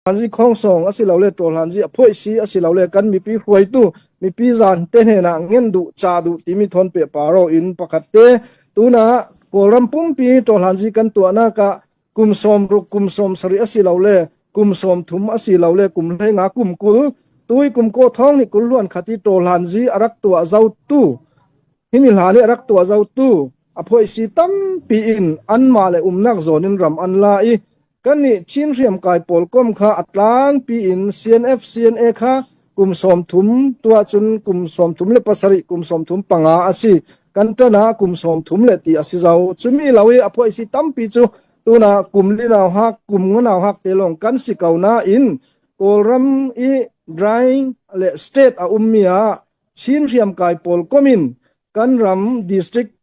Hlanzi khongsong asilole ṭawlhlanzi a phoihsi asilole kan mipi hruaitu mipi zan te hnenah ngen duh ca duh timi thawn pe paro in pakhat te tunah Kawlram pumpi ṭawlhlanzi kan tuahnak ah kum 60 kum 70 asilole kum 30 asilole kum 15 kum 20 tui kum ko thong ni kul luan khati ṭawlhlanzi a rak tuah zotu himi hla nih a rak tuah zotu a phoihsi tampi in anmah le umnak zawn in ram an la i Kannih Chin hriamkai pawl kom kha a tlangpi in CNF CNA kha kum 30 tuah cun kum 37 kum 35 a si. Kan ṭan ah kum 30 le ti a si zau. Cumi lo i a phuaisi tampi cu tunah kum li nau hak kum nga nau hak te lawng kan si ko nain Kawlram i drying le state a ummi ah Chin hriamkai pawl kom in kan ram district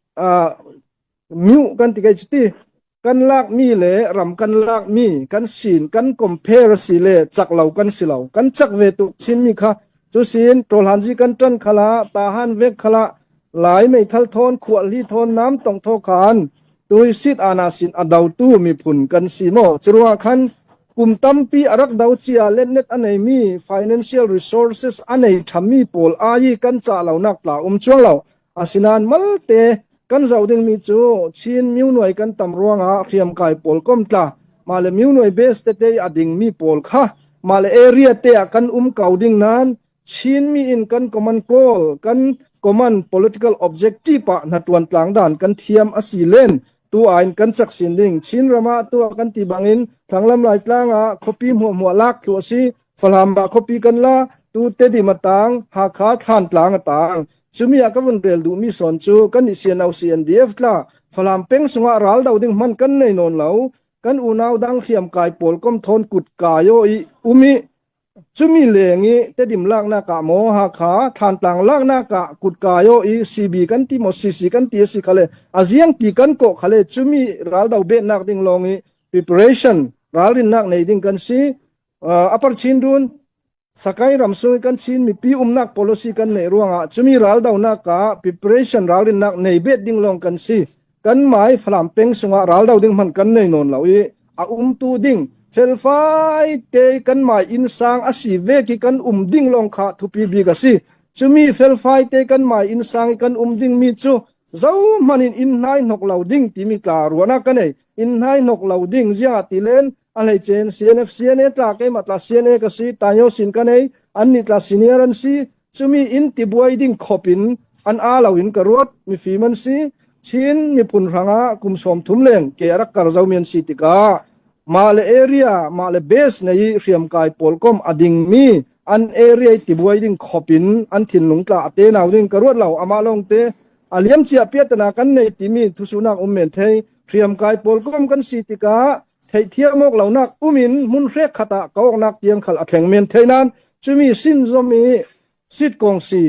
myu kan ti kai cuti kan lakmi le ram kan lakmi kan sin kan compare a si le cak lo kan si lo kan cak ve tuk chinmi kha cu sin ṭawlhanzi kan ṭan khala tahan vek khala lai meithal thawn khuahli thawn nam tong tho khan tui sit ana sin a dotu miphun kan si mo curuang khan kum tampi a rak do cia letnet a neimi financial resources a nei ṭhami pawl ai kan ca lo nak tla um chuang lo Asinain malte kan zoh dingmi cu Chin myonuai kan tam ruangah hriamkai pawl komtla mah le myonuai base tete a dingmi pawl kha mah le area te ah kan um ko ding nain Chinmi in kan common goal kan common political objective ah hna-ṭuan tlang dan kan thiam a si len tu ain kan cak sin ding Chin ram ah tuah kan ti bangin Thanglam Laitlang ah khuapi hmuahhmuah lak thlu a si Falam ah khuapi kan la tu Tedim a tang Hakha Thlantlang a tang Cumi ah ka vun rel duhmi sawn cu kan i CNO CNDF tla Falam peng sungah ral do ding hman kan nei nawn lo kan unau dang hriamkai pawl kom thawn kut kayo i umi cumi leng i Tedim laknak ah maw Hakha Thlantlang laknak ah kut kayo i CB kan ti maw CC kan ti si khale aziang ti kan ko khale cumi ral do betnak ding long i preparation ralrinnak nei ding kan si Upper Chin Run Sakai ram sung i kan Chin mipi umnak policy kan neih ruangah cumi raldonak ah preparation ralrinnak nei bet ding lawng kan si. Kan mai Falam peng sungah raldo ding hman kan nei nawn lo i a umtu ding felfai te kan mai inn sang a si ve ki kan um ding lawng kha thupi bik a si. Cumi felfai te kan mai inn sang i kan um ding mi cu zohmanh in inn hnai hnok lo ding timi tla ruahnak ka nei. Inn hnai hnok lo ding ziah ti len a hleicen CNF CNA tla keimah tla CNA ka si Tayo sin ka nei an nih tla senior an si cumi in tibuai ding khop in an a lo in ka ruat mifim an si Chin miphun hrangah kum 30 leng ke a rak kar zomi an si tikah mah le area mah le base nei hriamkai pawl kom a ding mi an area tibuai ding khop in an thinlung tla a te nau ding ka ruat lo amah lawng te a liam chia piatana kan nei timi thusunak um men thei hriamkai pawl kom kan si tikah Theihthiam awk lonak um in hmun hrek khat ah ka awknak tiang khal a thleng men thei nain cumi sin zom i sit kong si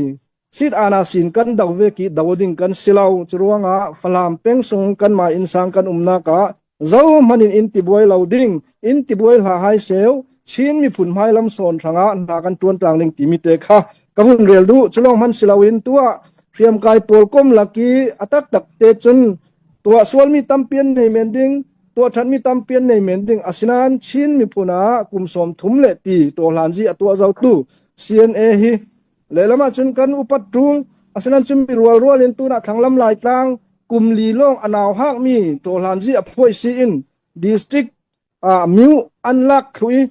sit ana sin kan do ve ki do ding kan si lo curuangah Falam peng sung kanmah innsang kan umnak ah zohmanh in in tibuai lo ding in tibuai hla hai seu Chin miphun hmailam sawn hrangah hna kan tuan tlang ding timi te kha ka vun rel duh culong hman si loin tuah hriamkai pawl kom laki atak tak te cun tuah sualmi tampi an nei men ding tuah ṭhanmi tampi an nei men ding asinain Chin miphun ah kum 30 le ti ṭawhlanzi a tuah zotu CNA hi lehlam ahcun kan upat ṭung asinain cun mi rualrual in tunah thlanglam Laitlang kum li lawng a nau hakmi ṭawhlanzi a phuai si in district ah myu an lak thlu i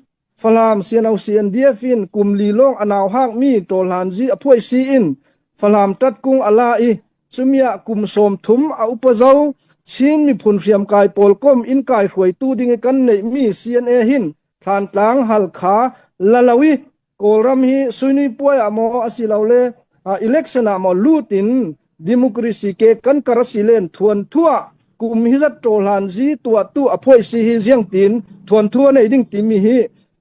Falam CNO CNDF in kum li lawng a nau hakmi ṭawhlanzi a phuai si in Falam ṭatkung a la i cumi ah kum 30 a upa zo Chin miphun hriamkai pawl kom in kai hruaitu ding i kan neihmi CNA hin Thlantlang Halkha lalo i Kawlram hi suinui puai ah maw asilole election ah maw lut in democracy ke kan kar asi len thuan thua kum hi zat ṭawhlan zi tuah tu a phuai si hi ziang tin thuan thua nei ding timi hi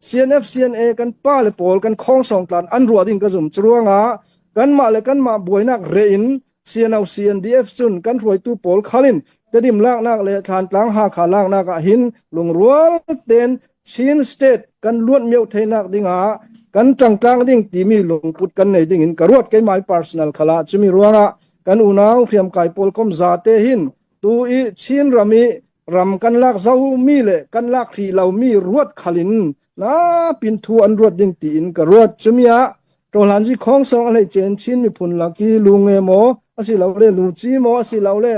CNF CNA kan pa le pawl kan khong song tlan an ruah ding ka zum curuangah kanmah le kanmah buainak re in CNO CNDF cun kan hruaitu pawl khalin Tedim laknak le Thlantlang Hakha laknak ah hin lungrual tein Chin state kan luat mio theinak dingah kan ṭangtlang ding timi lungput kan nei ding in ka ruat keimah personal khala cumi ruangah kan unau hriamkai pawl kom za te hin tu i Chin ram i ram kan lak zomi le kan lak hrih lomi ruat khalin Na pin thu an ruat ding tiin ka ruat. Cumi ah ṭawhlanzi khongsong a hlei cen Chin miphun laki lu nge maw asilole luci maw asilole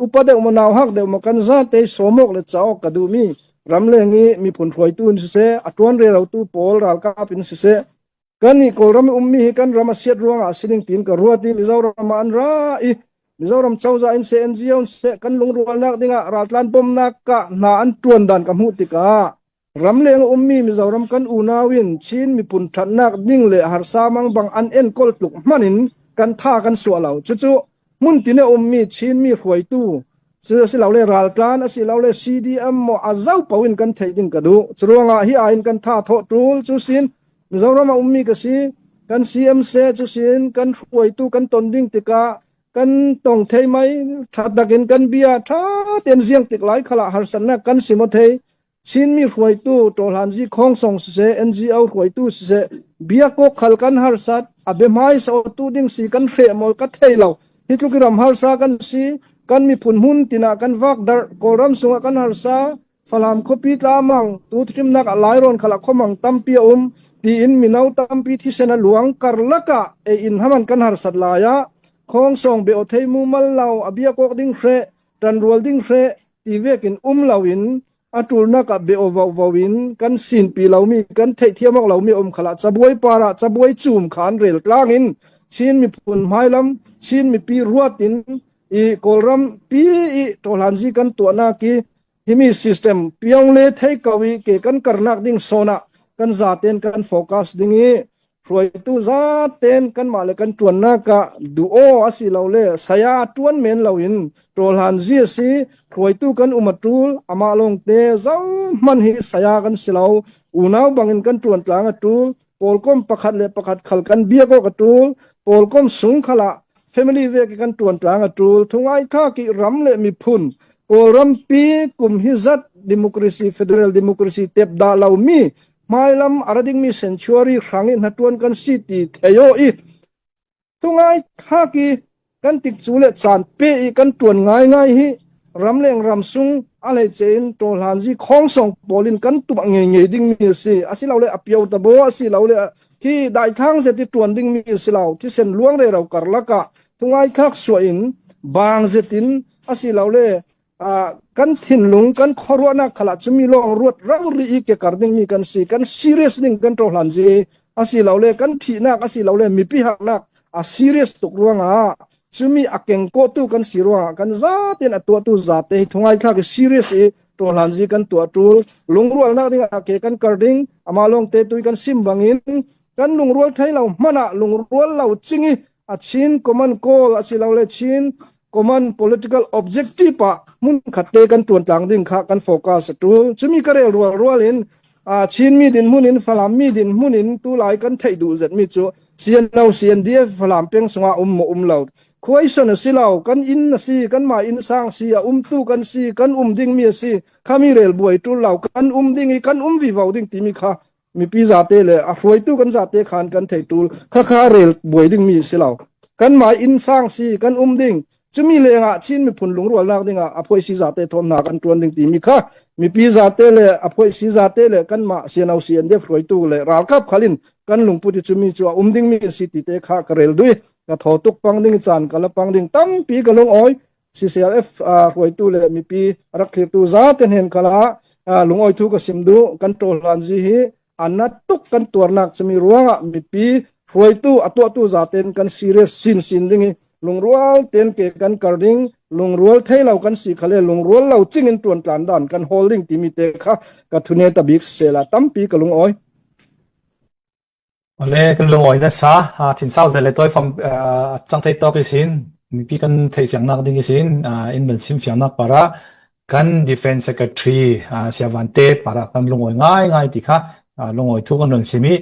upa deuh maw nau hak deuh maw kan zate sawmawk le caawk ka duhmi ramleng i miphun hruaitu in siseh a ṭuan rerotu pawl ralkap in siseh Kannih Kawlram i ummi hi kan ram a siat ruangah a si ning tiin ka ruat i Mizoram ah an ra i Mizoram cozah in seh NGO in seh kan lungrualnak dingah raltlan bawmhnak ah hna an ṭuan dan ka hmuh tikah ramleng a ummi Mizoram kan unau in Chin miphun ṭhatnak ding le harsa mangbang an enkawl tluk hmanh in kan tha kan suah lo. Cucu hmuntin a ummi Chinmi hruaitu cu asilole raltlan asilole CDM maw a zo paoh in kan theih ding ka duh. Curuangah hi ah in kan tha thawh ṭul cu sin Mizoram a ummi ka si. Kan CM seh cu sin kan hruaitu kan ton ding tikah kan tong thei mai thatak in kan bia tha ten ziang tik lai khala harsatnak kan si mo thei Chinmi hruaitu Tawhlanzi Khongsong siseh NGO hruaitu siseh bia kok khal kan harsat a biahmai sa tu ding si kan hre mol ka thei lo hi tluk ram harsa kan si kan miphun hmun tina kan vak dar Kawlram sungah kan harsa Falam khuapi tlamang tuthrimnak ah Lairawn khal ah khuamang tampi a um tiin mino tampi thisen a luang karlak ah ei in haman kan harsat lai ah khongsong be thei mu mal lo a bia kok ding hre ṭanrual ding hre ti vekin um lo in a ṭulnak ah be vo vo in kan sinpi lomi kan theihthiam awk lomi um khala cabuai par ah cabuai cum kha an rel tlang in Chin miphun hmailam Chin mipi ruat in i Kawlram pi i ṭawhlanzi kan tuahnak i Himi system piong le thei ko i ke kan karnak ding sawn ah kan zaten kan focus ding i hruaitu zaten kanmah le kan ṭuannak ah duh aw a si lo le saya ṭuan men lo in ṭawlhan zi a si hruaitu kan um a ṭul amah lawngte zohmanh hi saya kan si lo unau bangin kan ṭuan tlang a ṭul pawlkom pakhat le pakhat khal kan biak awk a ṭul pawlkom sung khal ah family ve kan ṭuan tlang a ṭul thungai kha ki ram le miphun Kawlram pi kum hi zat democracy federal democracy tep dah lomi hmailam a ra dingmi sanctuary hrang i hnatuan kan si ti theio i Thungai thlak i kan tikcu le caan pe i kan ṭuan ngaingai hi ramleng ramsung a hleice in ṭawhlanzi khongsong pawl in kan tuah ngei dingmi a si. Asilole a pio tabo asilole khi daithlang zet i ṭuan dingmi a si lo. Thisen luang rero karlak ah thungai thlak suah in baang zet in asilole kan thinlung kan khuaruahnak khala cumi lawng ruat rang ri i ke kar dingmi kan si kan serious ding kan ṭohlan zi asilole kan thihnak asilole mipi haknak a serious tuk ruangah cumi a kengkawhtu kan si ruangah kan zaten a tuahtu zate hi thungai thlak i serious i ṭohlan zi kan tuah ṭul lungrualnak ding ah ke kan kar ding ama lawng te tui kan sim bangin kan lungrual thei lo hmana lungrual lo chingi a Chin common goal asilole Chin common political objective ah hmun khat te kan tuan tlang ding kha kan focus a tul chumi ka rel rual rual in Chin mi din hmun in Falam mi din hmun in tu lai kan theih duh zet mi cu CNO CNDF Falam peng sungah um mo um lo question a si lo kan inn a si kan ma inn sang si a um tu kan si kan um ding mi a si khami rel buai tul lo kan um ding i kan um vi vo ding timi kha mipi zate le a hruaitu kan zate khan kan thei tul kha kha rel buai ding mi si lo kan mai inn sang si kan um ding chumi lengah Chin miphun lungrualnak dingah a phoi si zate thawm hna kan tuan ding timi kha mipi zate le a phoi si zate le kan mah CNO CNDF hruaitu le ralkap khalin kan lungput i chumi chu a um ding mi si ti te kha ka rel dui ka tho tuk pang ding chan ka la pang ding tampi ka lung oi CCRF hruaitu le mipi rak thlirtu zaten hen kala lungawi thu ka sim du kan ṭawlhlan zi hi ana tuk kan tuarnak chumi ruangah mipi hruaitu a tuahtu zaten kan serious sin sin ding hi lungrual ten ke kan kar ding lungrual thei lo kan si khale lungrual lo ching in tuan tlan dan kan holding timi te kha ka thune ta bik sela tampi ka lungawi Ole kan lungawi nasa thinsau zel le tawi fam cang thei tawk isin mipi kan theih fiangnak ding isin in ban sim fiangnak para kan defense secretary Siavante para kan lungawi ngai ngai ti kha lungawi thu kan ron sim i.